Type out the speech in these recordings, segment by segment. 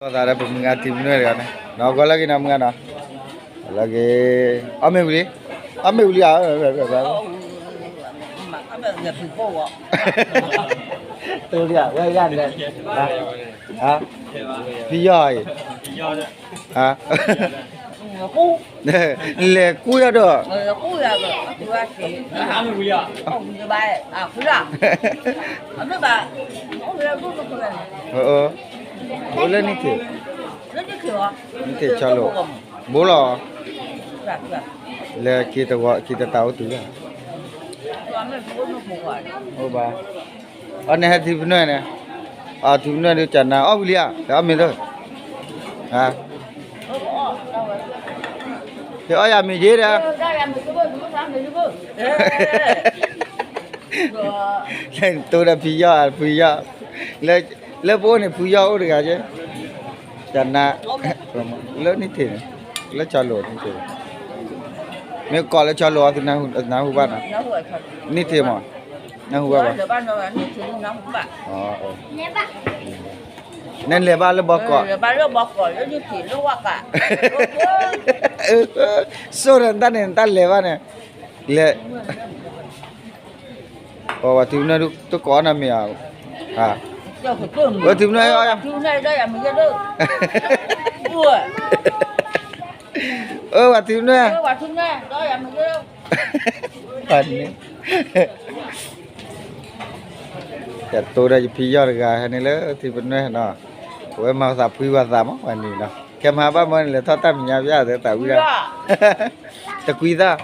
သးဒီးပမုၢ်ဂၤထံပနွဲၣ်တဂၤန့ၣ် နီၢ်ကီၢ်လၢက့ၤနီၢ်မုၢ်ဂၤနီၤ, လၢက့ၤ အီၣ်မ့ၢ်ဝံၤလံ, အီၣ်မ့ၢ်ဝံၤလံဧါ, တိဒ်ဝဲဒၣ်န့ၣ်, ဖံယီၢ်အံၤ, လဲၤကူယၤဒီး အိၣ်လၢနံၣ်ထံး, နံၣ်ထံးဆီလိာ်, ဘိလီၤ, လဲၤက့ၤတဂီၤ က့ၤတတၢ်အိၣ်တုၤလီၤ, အိၣ်ဘၣ်, အန့ၣ်ဟဲထံပနွဲၣ်န့ၣ်, အထံပနွဲၣ်ဒုးကနၤ အီၣ်ဝံၤလံဧါ, လဲၤအီၣ်မ့ၤသၢ, ဟဲအီၣ်ယၤမ့ၤက့ၤဒီး တိဒီးဖံယီၢ် ဖံယီၢ်, လၢပအိၣ်န့ၣ် ဖံယီၢ်အိၣ်တဂၤက့, ကနၤ, လၢနံၣ်ထံးန့ၣ်, လၢဆီလိာ်နံၣ်ထံး, မ့ၢ်ကိးလၢဆီလိာ်အီၤ နၢ်ဟူဘၣ်နီၤ, နံၣ်ထံးမး, နၢ်ဟူဘၣ်ဘၣ်, နလဲၤဘၣ်လၢဘီကီး, စိၣ်ဒီးနတၢ်န့ၣ် နတၢ်လဲၤဘၣ်န့ၣ်, လဲၤ ပှၤထံပနွဲၣ်တကိးနၤမ့ၢ်ဧါ, ပှၤထံပနွဲၣ်, အၢ ပှၤထံပနွဲၣ်, န့ၣ် ယတိဒီးယဖံယီၢ်တဂၤဟဲန့ၣ်လၢထံပနွဲၣ်နီၤ, အဝဲမၤသးဖှံဝဲသးမး ပှၤနံၤနီၤ, ခဲမၤဘၣ်မ့ၢ်န့ၣ် လဲၤထီၣ်တၢ်မဲာ်ညါပျၢ်သးဝံၤဒၣ်, တကွံသၣ်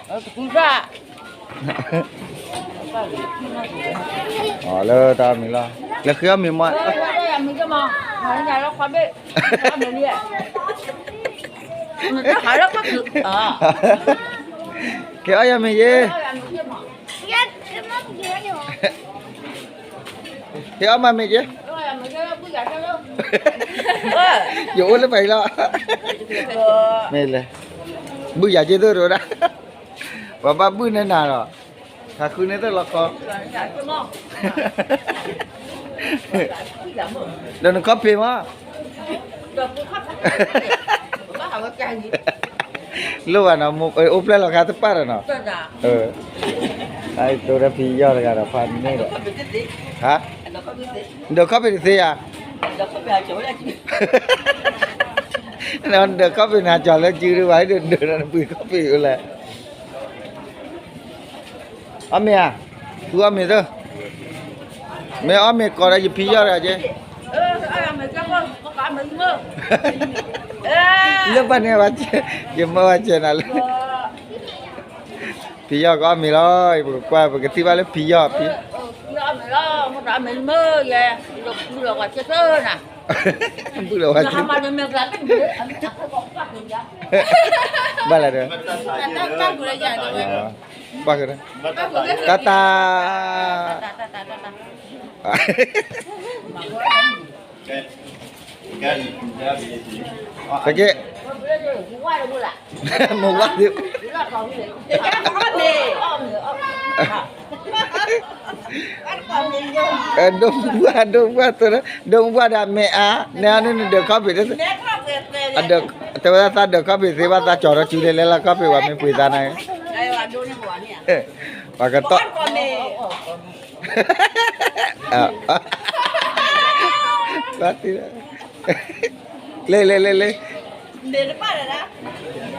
လၢတၢ်အီၣ်မ့ၤလီၤ, လဲၤဃ့အီၣ်မ့ၤမး, က့ၤအီၣ်ယၤမ့ၤယ့, က့ၤအီၣ်မ့ၤမ့ၤယ့, ယအိၣ်လၢပှၤအံၤလီၤ, မ့ၢ်လဲၣ်, ဘုၣ်ယၤက့ၤသၢတဝဲဒၣ်, ပှၤဘၣ်ဘုၣ်န့ၢ်နၤလီၤ, ဟးဃုန့ၢ်သၢလီၤခီ ဒီးနခီၣ်ဖံးမး, လိၣ်ဘၣ်နီၤ, အိၣ်ဖျဲၣ်လီၤခါတပၣ်ဒီးနီၤ, အတိဒီးဖံယီၢ်တဂၤဒီးဖးန့ၢ်ဒီး, ဟါ, ဒၢးခီၣ်ဖံးတသ့ယၤ, ဒၢးခီၣ်ဖံးနဟးကၠီၤလၢစုဒုးဘၣ်, ဒၢးနပှ့ၤခီၣ်ဖံးအိၣ်လဲၣ် အီၣ်မ့ၤဧါ, ဃုအီၣ်မ့ၤသၢ, မ့ၢ်အီၣ်မ့ၤကိးဒီးယဖံယီၢ်တဂၤက့, လၢပှၤန့ၣ်, ယမၢဝဲကဲနၤလၢ, ဖံယီၢ်ကအီၣ်မ့ၤလီၤ, ပကကွၢ် ပကထံၣ်ဘၣ်လၢဖံယီၢ်, ဘုၣ်လီၤဝဲကဲ, ဘၣ်လဲၣ်ဒီး, ဘၣ်ကဒီး, တၢ်တၢ် တက့ၢ်, မဝါဒံး, ဒိၣ်မူဘၣ် ဒိၣ်မူဘၣ်, ဒိၣ်မူဘၣ်ဒီးမ့ၢ်အါ, နဲအီၤန့ၣ်နဒၢးခီၣ်ဖံး, တဲဝဲဒၣ်သးဒၢးခီၣ်ဖံးသ့ဘၣ် သးကၠီၤထီၣ်စုလဲၤလဲၤလၢခီၣ်ဖံး ပှၤမ့ၢ်ပှ့ၤသးနၤ, ပှၤကတီၢ် လဲၤလဲၤလဲၤလဲၤ,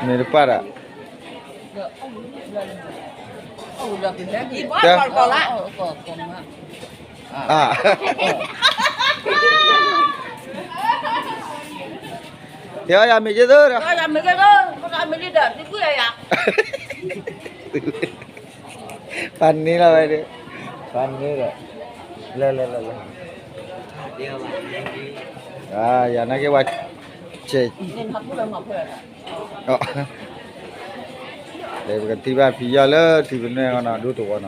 မ့ၢ်တပၣ်ဒီး, ကဲအီၣ်ယၤမ့ၤက့ၤသၢဒီး, ပှၤန့ၢ်လီၤဝဲဒီး, ပှၤန့ၢ်ဒီး, လဲၤလဲၤလဲၤလဲၤ, ယၤနာ်က့ၤဝဲ, ဆဲး ပကထံၣ်ဘၣ်ဖံယီၢ်လၢထံပနွဲၣ်နီၤ ဒိၣ်တဝီနီၤ,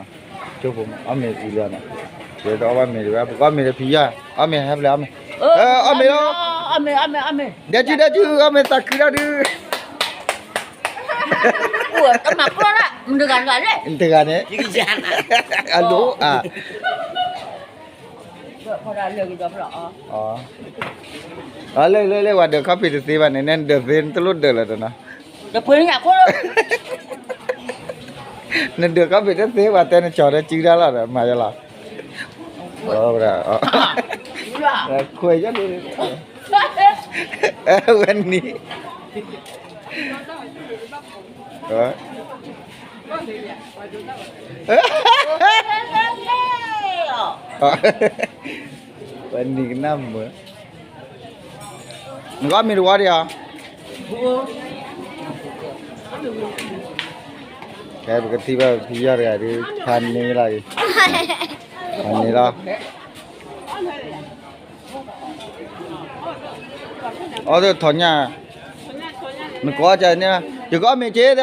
ကၠိဖိအီၣ်မ့ၤအံၤလီၤနီၤ, ယတအီၣ်ဘၣ်မ့ၤတဝဲ ပကအီၣ်မ့ၤဒီးဖံယီၢ်, အီၣ်မ့ၤဟဲဖျဲၣ်အီၣ်မ့ၤ, အီၣ်မ့ၤလီၤ, ဒဲကၠူဒဲကၠူ အီၣ်မ့ၤသးခုဒၣ်ဒုး, တဂၤန့ၣ်, အလိၣ်အ လၢလၢလၢ ဝဲဒၢးခီၣ်ဖံးတသ့ဘၣ်န့ၣ် နဲနဒၢးသ့နတလိၣ်ဒၢးလၢၤတနီၤ, နဒၢးခီၣ်ဖံးတသ့ ပှၤတဲနကၠီၤဒီးစုတၢ်လီၤဒီး မၤယလီၤ, ခွဲးယ ဝဲနံၤ ဝဲနံၤကနၣ်မုာ်, နကအီၣ်မ့ၤတဝီဒံးဧါ, ခဲပကထံၣ်ဘၣ်ဖံယီၢ်တဂၤဒုး ဖးန့ၢ်လီၤ, ဖးန့ၢ်လီၤ, အီၣ်သထီၣ်ညၣ်, နကအီၣ်ကန့ၣ်, ယကအီၣ်မ့ၤက့ဒီး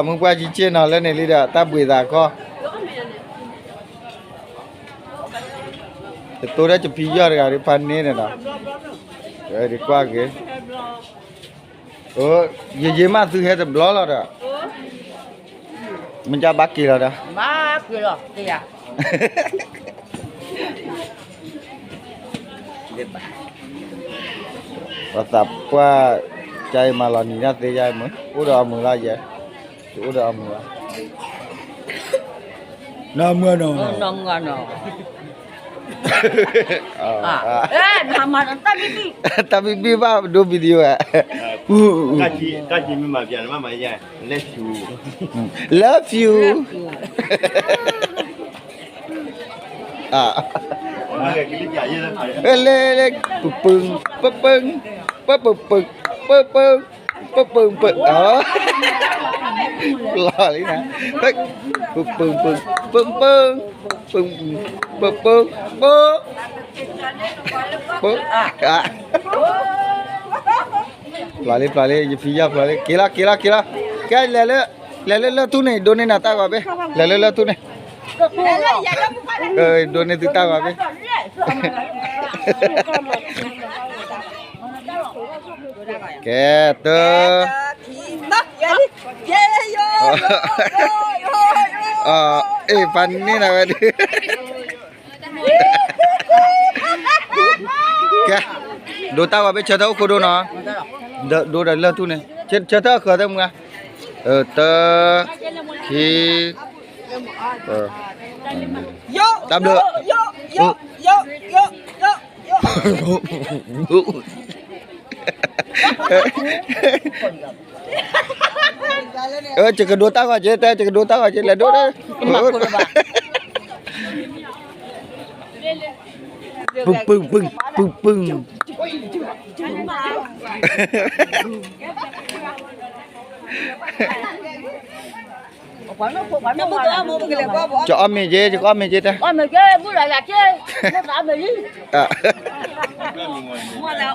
မုၢ်ပှၢ်ကံက့နီၤ လၢန့ၣ်လံဒီး တၢ်ဘှံးသးခီ, ယတိၢ်ဒီးယဖံယီၢ်တဂၤဒုး ဖးန့ၢ်န့ၣ်ဒီး, ဒ်ကွၢ်က့ၤ, ယယ့မ့ၢ်သုဟဲတဘျီလီၤဒီး, မ့ၢ်ကဘၣ်က့ၤလီၤဒီး, ပှၤသးပှၢ်, ကမၤလီၤနံၤတၢ်သ့ယါမုၢ်, အိၣ်ဒီးအမုၢ်လီၤယဲ, ယအိၣ်ဒီးအမုၢ်လီၤ, နီၢ်မုၢ်နီၤ, တၢ်ဘံၣ်ဘံၣ်ဘၣ်ဒိ video ဧါ, တၢ်ဘံၣ်ဘံၣ်မ့ၢ်မၤပျးန့ၣ် မ့ၢ်မၤယါ, love you, love you, လဲၤလဲၤ ပပၢၢ် ပပၢၢ် ပပၢၢ် ပပၢၢ် ပပၢၢ် ပပၢၢ်, လီၤလံနၤ, ပပၢၢ် ပပၢၢ် ပပၢၢ် ပပၢၢ် ပပၢၢ်, ပပၢၢ်, ဖျိးလံ ဖျိးလံ ယဖံယီၢ်ဖျိးလံ က့ၤလီၤ က့ၤလီၤ က့ၤလီၤ, ကဲ လဲၤလၢ လဲၤလၢလၢၢ်ထူၣ်န့ၣ် ဒိးန့ၢ်နၤတၢ်ဂီၤဘ့ၣ်, လဲၤလၢလၢၢ်ထူၣ်န့ၣ်, ဒိးန့ၢ်သုတၢ်ဂီၤဘ့ၣ်, ကဲ တၢ အ့ၣ် ဖးန့ၢ်နၤဝဲဒၣ်, ကဲ ဒိးတၢ်ဂီၤဘ့ၣ် ဆၢထၢၣ်အိၣ်ခိၣ်ဒိၣ်နီၤ, ဒိးဒီးလၢၢ်ထူၣ်န့ၣ် ဆၢထၢၣ်အဃၢၤသၢမုၢ်ဧါ, တၢ ခံ တၢ်ဘျုး, ယကဒိးတၢ်ဂီၤက့ၤ တဲ ယကဒိးတၢ်ဂီၤက့ၤ လဲၤဒိးဒီး, ပုၢ်ပုၢ်ပုၢ် ပုၢ်ပုၢ် ယအီၣ်မ့ၤက့ၤ ယကအီၣ်မ့ၤက့ၤတဲ, လံၤဂီၤလံ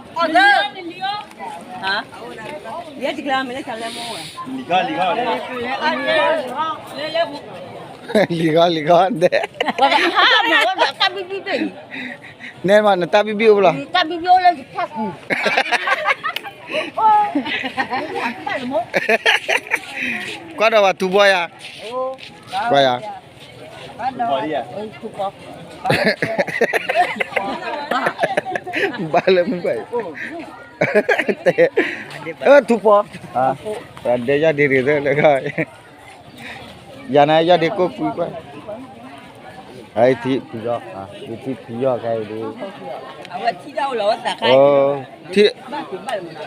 ၤဂီၤဒဲး, နဲမး နတၢ်ဘံၣ်ဘံၣ်အိၣ်လီၤ, ကွၢ်ဒီးပှၤထူဘီယၤ, ကွၢ်ယၤ, ဘၣ်လၢမုၢ်ဘၣ်အံၤ, တဲ, ထူပီ, ဒဲယီၢ်ဒ့တဂ့ၤသၢလၢ, ယၤန့ၣ်ယီၢ်ဒ့ကိၢ်ကွံကွၢ်, ထံဖံယီၢ်, ထံဖံယီၢ်ခဲအံၤဒုး,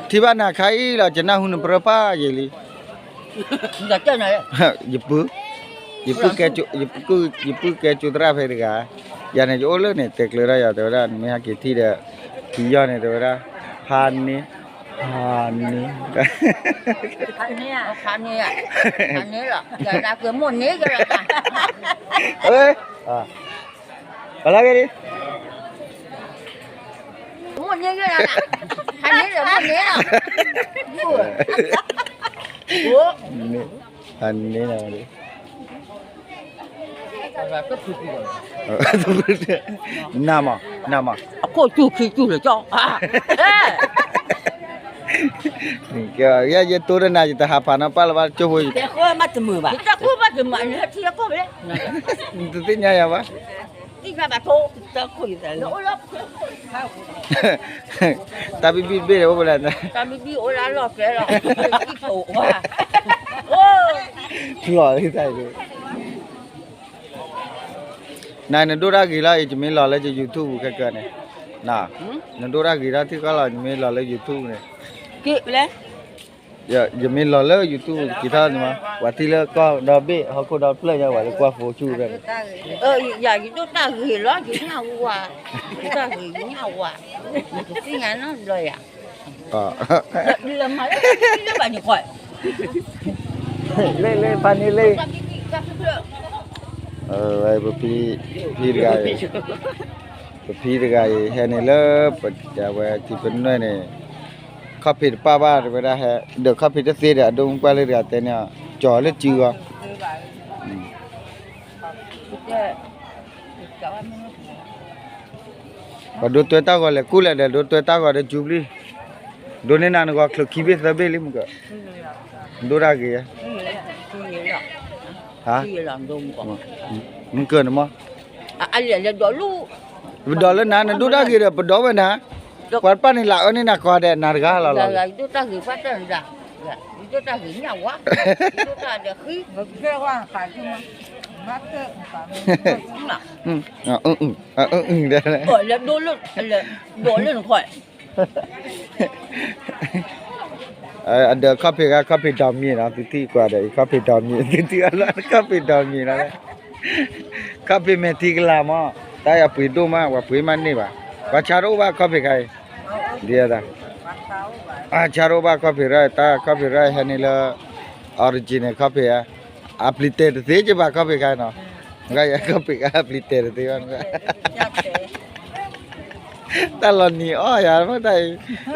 ထံၣ်ဘၣ်နၤခါအံၤလီၤ ယနၢ်ဟူနပြၢပၢ်ယံာ်လံ, ယပုၢ်, ယပုၢ်ကဲ, ယပုၢ်ကဲကၠိသရၣ်ဖဲတဂၤ, ယၤန့ၣ် ယအိၣ်လၢန့ၣ် တဲကျၢၤဒၣ်ယၤ တဲဝဲဒၣ် နမ့ၢ်ဟဲက့ၤထံၣ်ဒီး ဖံယီၢ်န့ၣ် တဲဝဲဒၣ်, ဖးန့ၢ်, ဖးန့ၢ်, ဖးန့ၢ်, ဖးန့ၢ်လီၤ, မိၢ်န့ၢ်, ပလီၤဂ့ၤဒံး, မိၢ်န့ၢ်, ဖးန့ၢ်လီၤ, ဖးန့ၢ်လီၤ, နမး, နမး, အခိၣ်စူၢ်ခံစူၢ်လၢကၠီ, ကဲ, ယဲယတိတနၤ ယတဟးဖးနီၢ်ပၢ်လၢၤဘၣ် ကၠိဖိ, တမုာ်ဘၣ်, တမုာ်ဘၣ်, နတသ့ၣ်ညါယၤဘၣ်, တၢ်ဘံၣ်ဘံၣ်တဘ့ၣ်န့ၣ် အိၣ်ဖဲလဲၣ်, တၢ်ဘံၣ်ဘံၣ်အိၣ်လၢလီၢ်ကျဲလီၤ, လီၤလံတၢ်အံၤဒ် နနဒိၣ်တၢ်ဂ့ၤလီၤအံၤ ယမ့ၢ်လီၤလၢယ YouTube ခဲကၢန့ၣ်, နဒိၣ်တၢ်ဂ့ၤထီၣ်ထံၣ်ဃီလီၤ ယမ့ၢ်လီၤလၢ YouTube န့ၣ်, ယမ့ၢ်လီၤလၢ YouTube က့ၤထီၣ်န့ၣ်မး ပှၤထံၣ်လၢကီၢ်ဒီဘ့ၣ် ဟီၣ်ခိၣ်ဒီဖျၢၣ်ညါ ပှၤလၢကွၢ်ဖိဆူၣ်ဖဲန့ၣ်, ယဒိၣ်တၢ်ဂ့ၤလီၤ ယညၣ်ဝါ, ဒိၣ်တၢ်ဂ့ၤယညၣ်ဝါ, ယတသ့ၣ်ညါနီတဘျီယၤ လၢ လၢ ဖါန့ၣ်လၢ ပဖံတဂၤအံၤ, ပဖံတဂၤအံၤ ဟဲန့ၣ်လၢ အဝဲထံပနွဲၣ်န့ၣ် ခီၣ်ဖံးတပၣ်ဘၣ် တဲဝဲဒၣ်ဟဲ, ဒီးခီၣ်ဖံးတသ့ဒီး အဒိၣ်မူပှၢ်လၢတဂၤတဲန့ၣ်, ကၠီၤလၢစုဂီၢ် ပှၤဒိတွဲတၢ်ဂီၤလဲၤကူၣ်လဲၤဒီး ဒိတွဲတၢ်ဂီၤဒီး ကၠူဘျံၣ်, ဒိးန့ၢ်နၤနဂီၤချုးခံဘ့ၣ်သၢဘ့ၣ်လံမုၢ်ကၢ, ဒိၣ်တၢ်ဂ့ၤ, ဟါ, မုၢ်ကၢန့ၣ်မး, ပဒီးလၢနၤ နဒိၣ်တၢ်ဂ့ၤဒီး ပဒီးဝဲနၤ, ပှၤတပၣ်န့ၣ် လၢအၢန့ၢ်နၤကီးဒဲး နၤတဂၤလီၤလီၤ, ဒိၣ်တၢ်ဂ့ၤ, ဒိၣ်တၢ်ဂ့ၤ, အဒၢးခီၣ်ဖံးဂၤ ခီၣ်ဖံးဒီမံၤနီၤ သုထံၣ်ကွၢ်ဒီး အံၤခီၣ်ဖံးဒီမံၤ သုထံၣ်အလီၢ်ခီၣ်ဖံးဒီမံၤနီၤ, ခီၣ်ဖံးမဲာ်ထံကလၤမး, တၢ်အပှ့ၤဒိၣ်မး ပှၤပှ့ၤမးန့ၢ်ဘၣ်, ပှၤဆါတအိၣ်ဘၣ်ခီၣ်ဖံးခါအံၤ, ဒ်, အဆါတအိၣ်ဘၣ်ခီၣ်ဖံးရၢၣ်, တၢ်ခီၣ်ဖံးရၢၣ်ဟဲန့ၢ်လၢ original ခီၣ်ဖံးဧါ, အပျံၤတဲာ်တသ့ကဘၣ်ခီၣ်ဖံးခါအံၤနီၤ, ခီၣ်ဖံးခါအပျံၤတဲာ်တသ့ဘၣ်, တၢ်လီၤနံၤအီၣ်ယၤမ့ၢ်တၢ်အံၤ,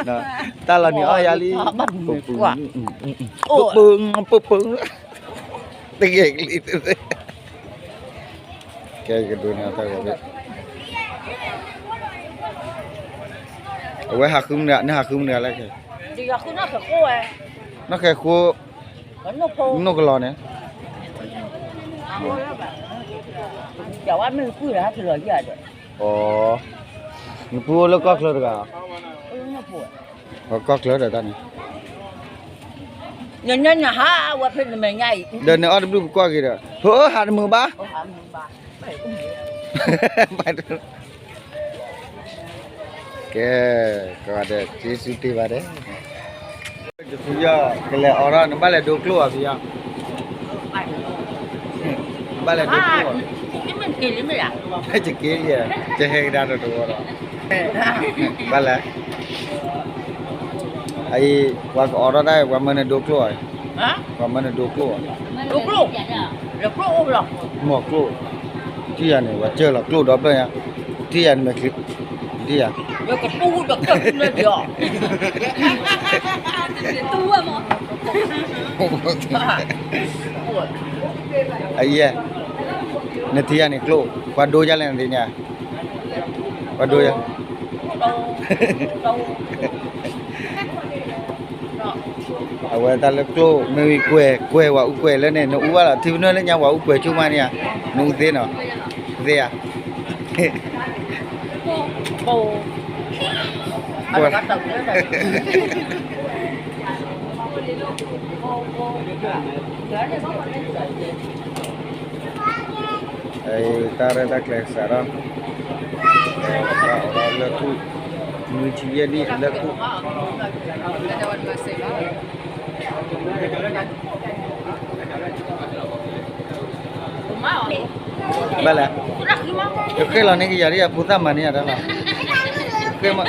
တၢ်လီၤနံၤအီၣ်ယၤလံ, ပပူၤ, ပပူၤ, တဂ့ၤကလံၤ, ကဲကဒိးန့ၢ်တၢ်ဂီၤဘ့ၣ်, အဝဲဟးဃုမနုၤ နဟးဃုမနုၤလၢခဲ, နီၢ်ခဲဃိ, နီၢ်ကလီၤန့ၣ် နပုၢ်အိၣ်လၢကီၢ်ချၢတဂၤ, ကီၢ်ချၢဒီးတၢ်န့ၣ်, ဒီးနအီၣ်တဘျုးပကွၢ်က့ၤဒီး ဖိဟးတမုာ်ဘၣ်, ကဲ, ကဒီး က့ၤဆူတ့ၢ်ဘၣ်ဒီး, ကလဲၤအီၣ်ထီၣ် နဘၣ်လဲၤဒိကျိၣ်အီၤဖံယီၤ, ဘၣ်လဲၤဒိကျိၣ်အီၤ, ယက့လံ, ယဟဲကဒါဒီးတဝီဒီး, ဘၣ်လဲၣ်, အအံၤ ပှၤကအီၣ်ထီၣ်တၢ် ပှၤမၢနဒိကျိၣ်အီၤ, ပှၤမၢနဒိကျိၣ်အီၤ, မီၢ်ကျိၣ်, ထံၣ်ယၤန့ၣ် ပှၤစၢလီၤကျိၣ်ဒီဖျၢၣ်ညါ, ထံၣ်ယၤန့ၣ်မဲာ်ချံ, ထံၣ်ယၤ အယဲၢ်, နထံၣ်ယၤန့ၣ်ကျိၣ်, ပှၤဒိယၤလဲၣ်နသ့ၣ်ညါ, ပှၤဒိယၤ, အဝဲတၢ်လၢကျိၣ် မ့ၢ်ဝံၤကွဲၤ ကွဲၤဝဲအူကွဲၤလၢန့ၣ် နအူဘၣ်လီၤ ထံပနွဲၣ်လၢညါပှၤအူကွဲၤဆူၣ်မးန့ၣ်ဧါ, နအူသ့နီၤ, သ့ဧါ, တၢ်ရဲၣ်တၢ်ကျဲၤကစးထီၣ်, တၢ်အိၣ်ဒီးလၢၢ်ကူၣ်, မုၢ်ဆံယဲၢ်နံၣ်လၢၢ်ကူၣ်, ဘၣ်လဲၣ်, ယဃဲလီၤန့ၢ်ကယၤဒ်ယဖိသၣ်မၤန့ၢ်ယၤတၢ်လီၤ, ဃဲမး,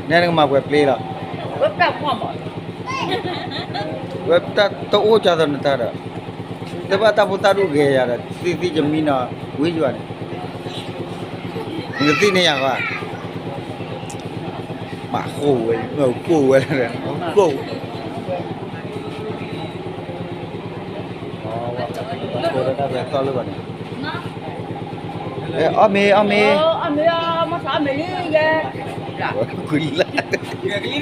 နဲနကမၤပှဲၤပျ့ၤလီၤ, ဝဲတၢ်တအိၣ်ကၢ်သိးနတၢ်ဒီး, တဘၣ်တၢ်ဖိသၣ်ဒိၣ်ဂဲၤယၤဒီး သံသံယမံနီၤ ဝံယွၤန့ၣ်, နကသံၣ်န့ၢ်ယၤဃီ, မၤဃိဝဲ, မၤဃိဝဲ, ဃိဝဲ, ဃိတၢ်ဝဲသီၣ်လၢဘၣ်န့ၣ်, အီၣ်မ့ၤ အီၣ်မ့ၤ, အီၣ်မ့ၤ, မ့ၢ်သးအီၣ်မ့ၤလံယဲ, ကွၢ်လၢ ကလံၤန့ၣ်ဧါ, ဒ်လံတၢ်ရဲၣ်တၢ်ကျဲၤဖံ, ဂဲၤကလံၤလံန့ၣ် ဖံယီၢ်ဂဲၤကလံၤလံ, ဒၣ်တၢ် ဖးန့ၢ်ဒီးယပံယၢ်, ကဲ ခဲပကထံၣ်ဘၣ်, ပှၤကထံဖိသ့ၣ်တဖၣ် ခဲလၢာ်ခဲဆ့အိၣ်ဝဲခံလွံၢ်ဃုဃိးဂၤနီၤ, လၢ ထၢၣ်အိၣ်ဖှိၣ်ဖီနမူ ထူလံ နွံဆံယဲၢ်နံၣ်တီၢ်ပူ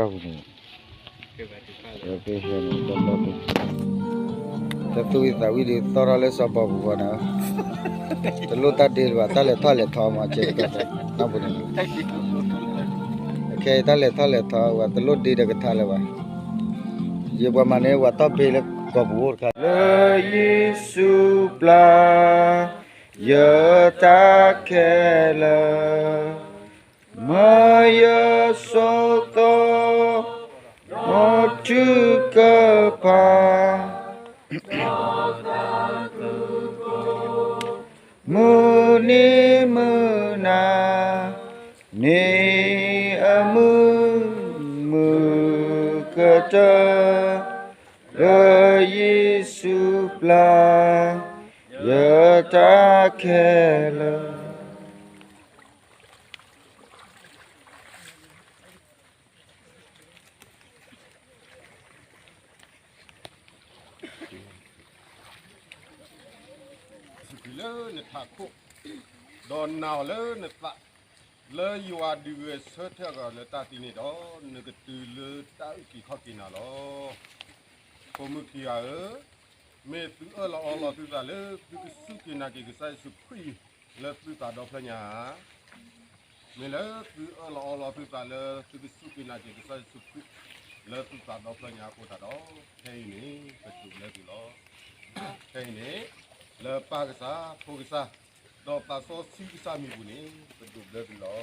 ၤန့ၣ် ပဟဲန့ၣ်တဘျီ, တသူၣ်ဝံၣ်သးဝံၣ်ဒီးသီၣ်ထီၣ်လၢစီၤပီၤပူၤဃီန့ၣ်, တလိၣ်တၢ်ဒ့လၢၤဘၣ်, တၢ်လဲၤထီၣ်လဲၤထီမး ဆဲးကတီၢ်ဖဲနီၢ်ပူၤန့ၣ်, ခဲအံၤတၢ်လဲၤထီၣ်လဲၤထီ ဝဲတလိၣ်ဒ့ဒီးကထါလၢၤဘၣ်, ယပှၤမၤန့ၢ်ဝဲတီၢ်ဘ့လၢကီၢ်ပူၤအိၣ်တခါ လၢယ့ၣ်ၡူးပျၢ် ယတၢ်ခဲလၢာ် မၤယဆိးသီ ဒီးထုကဖၣ် မုၢ်နံၤမုၢ်နၤ မ့ၢ်အမုာ်မုာ်ကတၢၢ် လၢယ့ၣ်ၡူးပျၢ် ယတၢ်ခဲလၢာ် လၢနထးခိၣ်, ဒီးနာ်အီၤလၢနသး, လၢယွၤဒုးဂဲၤဆၢထၢၣ်အဂီၢ်လၢတၢ်သံန့ၣ်ဒီး, နကတုၤလၢတၢ်အုၣ်က့ၤခီၣ်က့ၤနၤလီၤ. ဖိမုၣ်ခံဂၤဧၢ, မ့ၢ်သုအၢၣ်လီၤအီလီၤသုသးလၢသုကစူၢ်က့ၤနာ်က့ၤကစၢ်ယ့ၣ်ၡူးခရံာ်အံၤ လၢသုသးဒီဖျၢၣ်ညါဧါ. မ့ၢ်လၢသုအၢၣ်လီၤအီလီၤသုသးလၢသုကစူၢ်က့ၤနာ်က့ၤကစၢ်ယ့ၣ်ၡူးခရံာ် လၢသုသးဒီဖျၢၣ်ညါအဃိသတးဒီး, ခဲအံၤန့ၣ် ပဒိးဘျၢသုလီၤ. ခဲအံၤန့ၣ် လၢပၢ်ကစၢ်, ဖိကစၢ်, ဒီးသးစီဆှံကစၢ်မံၤပူၤန့ၣ် ပဒိးဘျၢသုလီၤ.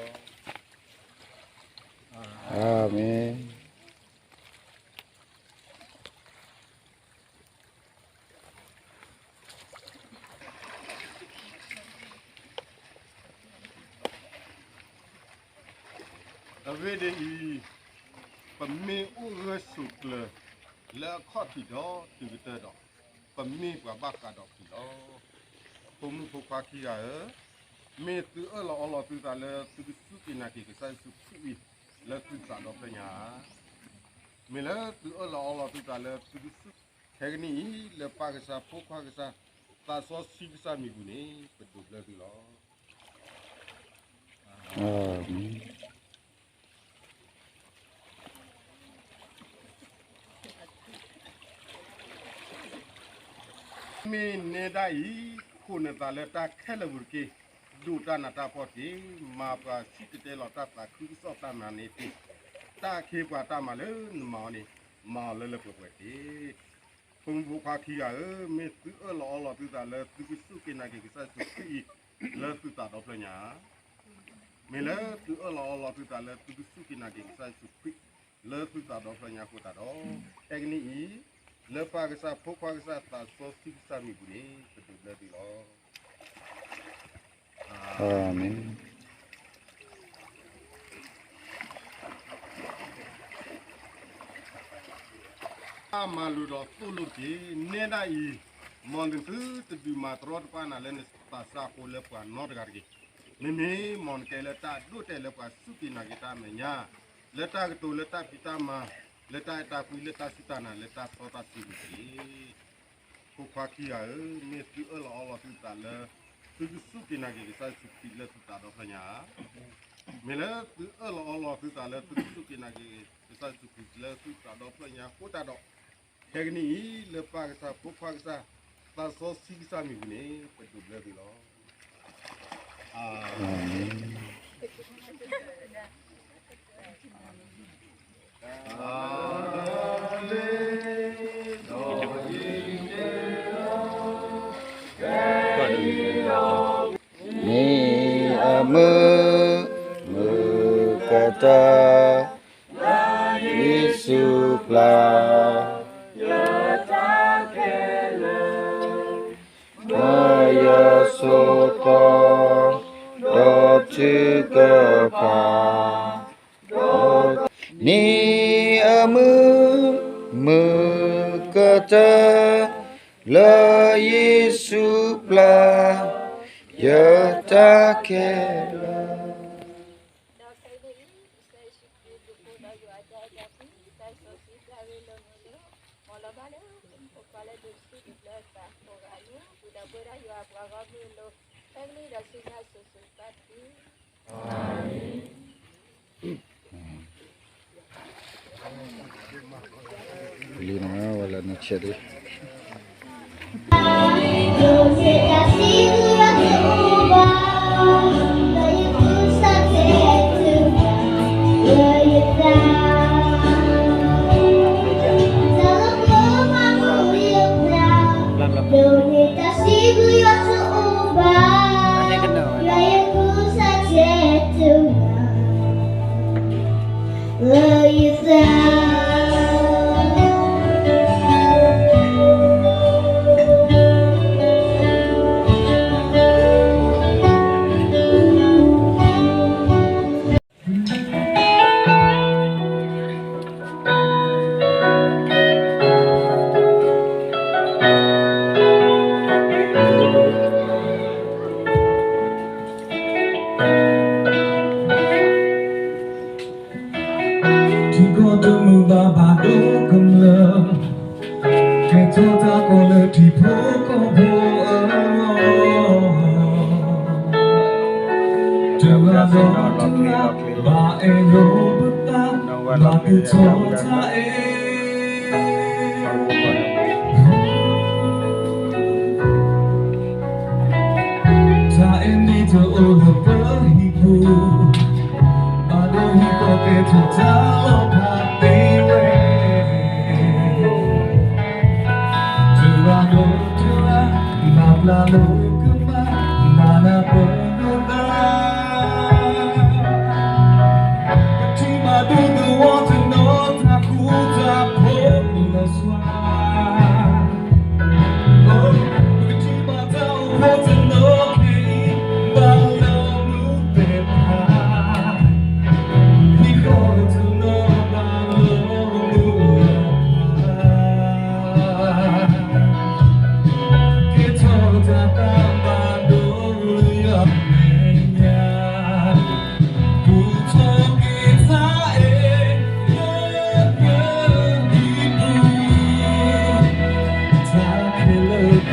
အၤမ့ၣ်. အဂ့ၢ်ဒ်အံၤ, ပမ့ၢ်အိၣ်ဂၢၢ်ဆိးကျၢၤလၢအခီၣ်ထံးဒီးတုၤကတၢၢ်ဒီး, ပမ့ၢ်ပှၤဘၣ်ဃးဒီးခရံာ်လီၤ. ဖိမုၣ်ဖိခွါခံဂၤဧၢ, မ့ၢ်သုအၢၣ်လီၤအီလီၤသုသးလၢသုကစူၢ်က့ၤနာ်က့ၤကစၢ်ယ့ၣ်ၡူးခရံာ်အံၤ လၢသုသးဒီဖျၢၣ်ညါဧါ. မ့ၢ်လၢသုအၢၣ်လီၤအီလီၤသုသးလၢသုကစူၢ်, ခဲကနံၣ်အံၤ လၢပၢ်ကစၢ်, ဖိခွါကစၢ်, သးစီဆှံကစၢ်မံၤပူၤန့ၣ် ပဒိးဘျၢသုလီၤ. မ့ၢ်နဲဒၣ်အံၤ, ခိးနသးလၢတၢ်ခဲလၢာ်ပူၤတက့ၢ်. ဒိးတၢ်နးတၢ်ဖှီၣ်တက့ၢ်. မၤပှၤစံၣ်တဲၤတဲလီၤတၢ်သးခုကစီၣ်တၢ်မၤန့ၣ်တက့ၢ်. တၢ်အခ့အပှၤတၢ်မၤလၢနမၤအီၤန့ၣ်, မၤအီၤလၢလၢပှဲၤပှဲၤတက့ၢ်. ဖိမုၣ်ဖိခွါခံဂၤဧၢ, မ့ၢ်သုအၢၣ်လီၤအီလီၤသုသးလၢသုကစူၢ်က့ၤနာ်က့ၤကစၢ်ယ့ၣ်ၡူးခရံာ်အံၤ လၢသုသးဒီဖျၢၣ်ညါဧါ. မ့ၢ်လၢသုအၢၣ်လီၤအီလီၤသုသးလၢသုကစူၢ်က့ၤနာ်က့ၤကစၢ်ယ့ၣ်ၡူးခရံာ် လၢသုသးဒီဖျၢၣ်ညါအဃိသတးဒီး, ခဲကနံၣ်အံၤ, လၢပၢ်ကစၢ်, ဖိခွါကစၢ်, သးစီဆှံကစၢ်မံၤပူၤန့ၣ် ပဒိးဘျၢသုလီၤ. အၤမ့ၣ်. တၢ်မၤလိာ်ဒီးသိၣ်လိတက့ၢ်. နဲဒၣ်အံၤ, မ်နသုတဒုးမၤတရီတပါနၤလၢနသးစၢ်အဃိလၢပှၤနီတဂၤတဂ့ၤ. မ့မ့ၢ်မ်နကဲလၢတၢ်ဒိၣ်တဲာ်လၢပှၤစူၢ်က့ၤနာ်က့ၤတၢ်အမဲာ်ညါ, လၢတၢ်ကတိၤလၢတၢ်ဖံးတၢ်မၤ, လၢတၢ်အဲၣ်တၢ်ကွံ လၢတၢ်စူၢ်တၢ်နာ်, လၢတၢ်စီတၢ်ဆှံန့ၣ်တက့ၢ်. ဖိခွါခံဂၤဧၢ, မ့ၢ်သုအၢၣ်လီၤအီလီၤသုသးလၢ သုကစူၢ်က့ၤနာ်က့ၤကစၢ်ယ့ၣ်ၡူးခရံာ်လၢသုသးဒီဖျၢၣ်ညါဧါ. မ့ၢ်လၢသုအၢၣ်လီၤအီလီၤသုသးလၢသုကစူၢ်က့ၤနာ်က့ၤကစၢ်ယ့ၣ်ၡူးခရံာ်လၢသုသးဒီဖျၢၣ်ညါအဃိသတးဒီး, ခဲကနံၣ်အံၤ, လၢပၢ်ကစၢ်, ဖိခွါကစၢ်, သးစီဆှံကစၢ်မံၤပူၤန့ၣ် ပဒိးဘျၢသုလီၤ. အၤမ့ၣ်. မုာ်, မုာ်ကတၢၢ် လၢယ့ၣ်ၡူးပျၢ်, ယတၢ်ခဲလၢာ်, မၢယစိၤတီ, ဒီးထုကဖၣ်, ဒီးန့ၢ်အမုာ်, မုာ်ကတၢၢ် လၢယ့ၣ်ၡူးပျၢ်, ယတၢ်ခဲလၢာ်. ဒီးခဲအံၤန့ၣ် ကစၢ်ယ့ၣ်ၡူးခရံာ်ဒုးအိၣ်ဒီးယွၤအတၢ်အဲၣ်တၢ်ကွံ, တၢ်စီဆှံတၢ်ရ့လိာ်မုာ်လိာ်, မ်လီၤဘၣ်လၢပကပှၤလၢဒိးဆူၣ်ဒိးဘျၢသးကိးဂၤအလိၤ, ပူၤဒီးပဝဲဒၣ်ယွၤအပှၤဂီၢ်မုၢ်အလိၤ, ဖဲကနံၣ်ဒီးဆူညါစိၤစိၤတဖၣ်တက့ၢ်. လံနီၤ ဝဲလၢနဆဲးဒ် လၢယသး ထံကီၢ်တမုာ်ဘၣ်ဘၣ်ဒိကမျၢၢ်, ကဲထီၣ်တၢ်ကီလၢထံဖိကီၢ်ဖိအဂီၢ်, တဂၤဒီးတဂၤ ဘၣ်အဲၣ်လိာ်ပသး, ဘၣ်သူၣ်ထီၣ်တၢ်အဲၣ် တၢ်အဲၣ်န့ၣ်တအိၣ်လၢပဟံၣ်ပူၤ, ဘၣ်ဒိဟံၣ်ဃီကဲထီၣ်တၢ်လီၤဖးသ့ဝဲ, တဂၤဒီးတဂၤ ဘၣ်ပျၢ်လိာ်ကမၣ်, ဘၣ်နၢ်ပၢၢ်လိာ်သး ပထံၣ်ဘၣ်ဒိသဝီတနီၤ တၢ်ဃူတၢ်ဖိးလီၤစွါ, ပကထံၣ်ဘၣ်တၢ်အိၣ်ဖှိၣ်တနီၤခဲအံၤ ဘၣ်လီၤမုၢ်သ့ၣ်ဖး, ဟံၣ်ဃီတနီၤဘၣ်လီၤမုၢ်လီၤဖး, ကဲထီၣ်တၢ်သးဘၣ်ဒိလၢယမဲာ်ညါ, ဘူၣ်ထီၣ်က့ၤတၢ်အဲၣ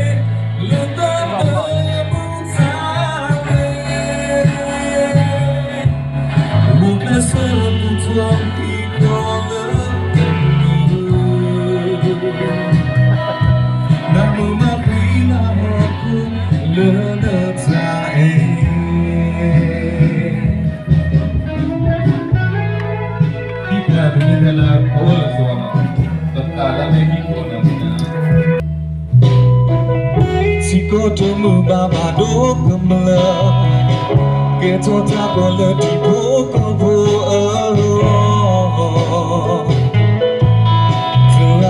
်လၢပဟံၣ်ပူၤ, တၢ်ခဲလၢာ်ကမုာ်, ပဃံလၤလၢဟီၣ်ခိၣ်, ဖဲတၢ်အဲၣ်အိၣ်ဝဲ, တၢ်ခဲလၢာ်ကမုာ်, ကျဲးစၢးပာ်ဖျါ ထံကီၢ်တမုာ်ဘၣ်ဘၣ်ဒိကမျၢၢ်, ကဲထီၣ်တၢ်ကီလၢထံဖိကီၢ်ဖိအဂီၢ်, တဂၤဒီးတဂၤ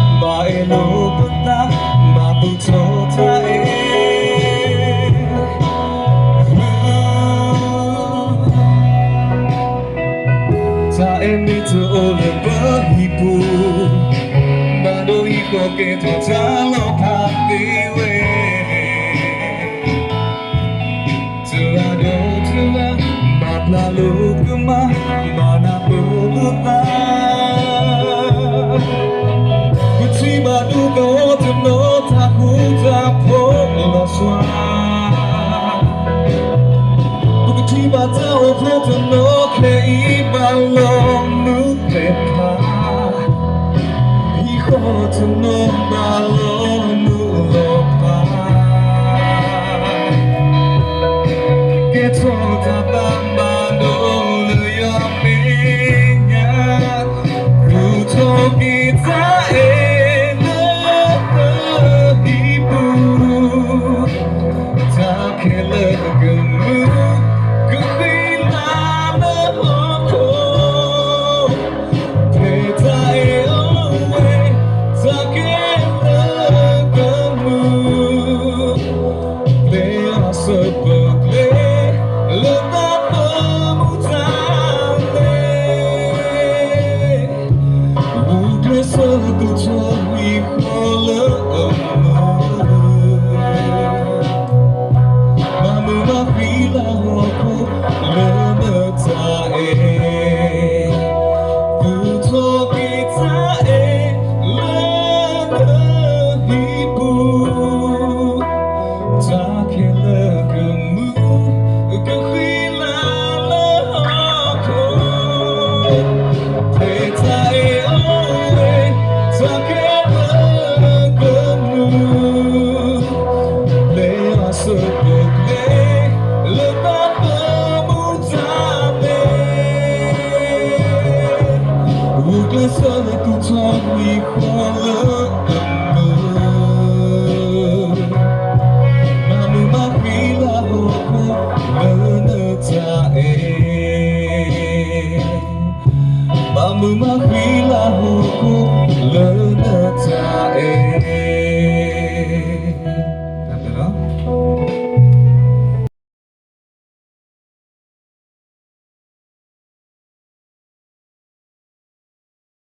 ဘၣ်အဲၣ်လိာ်ပသး, ဘၣ်သူၣ်ထီၣ်တၢ်အဲၣ် တၢ်အဲၣ်န့ၣ်တအိၣ်လၢပဟံၣ်ပူၤ, ဘၣ်ဒိဟံၣ်ဃီကဲထီၣ်တၢ်လီၤဖးသ့ဝဲ, တဂၤဒီးတဂၤ ဘၣ်ပျၢ်လိာ်ကမၣ်, ဘၣ်နၢ်ပၢၢ်လိာ်သး, ပထံၣ်ဘၣ်ဒိသဝီတနီၤ တၢ်ဃူတၢ်ဖိးလီၤစွါ, ပကထံၣ်ဘၣ်တၢ်အိၣ်ဖှိၣ်တနီၤခဲအံၤ ဘၣ်လီၤမုၢ်သ့ၣ်ဖး, ဟံၣ်ဃီတနီၤ ဘၣ်လီၤမုၢ်လီၤဖး, ဆိၣ်လီၤ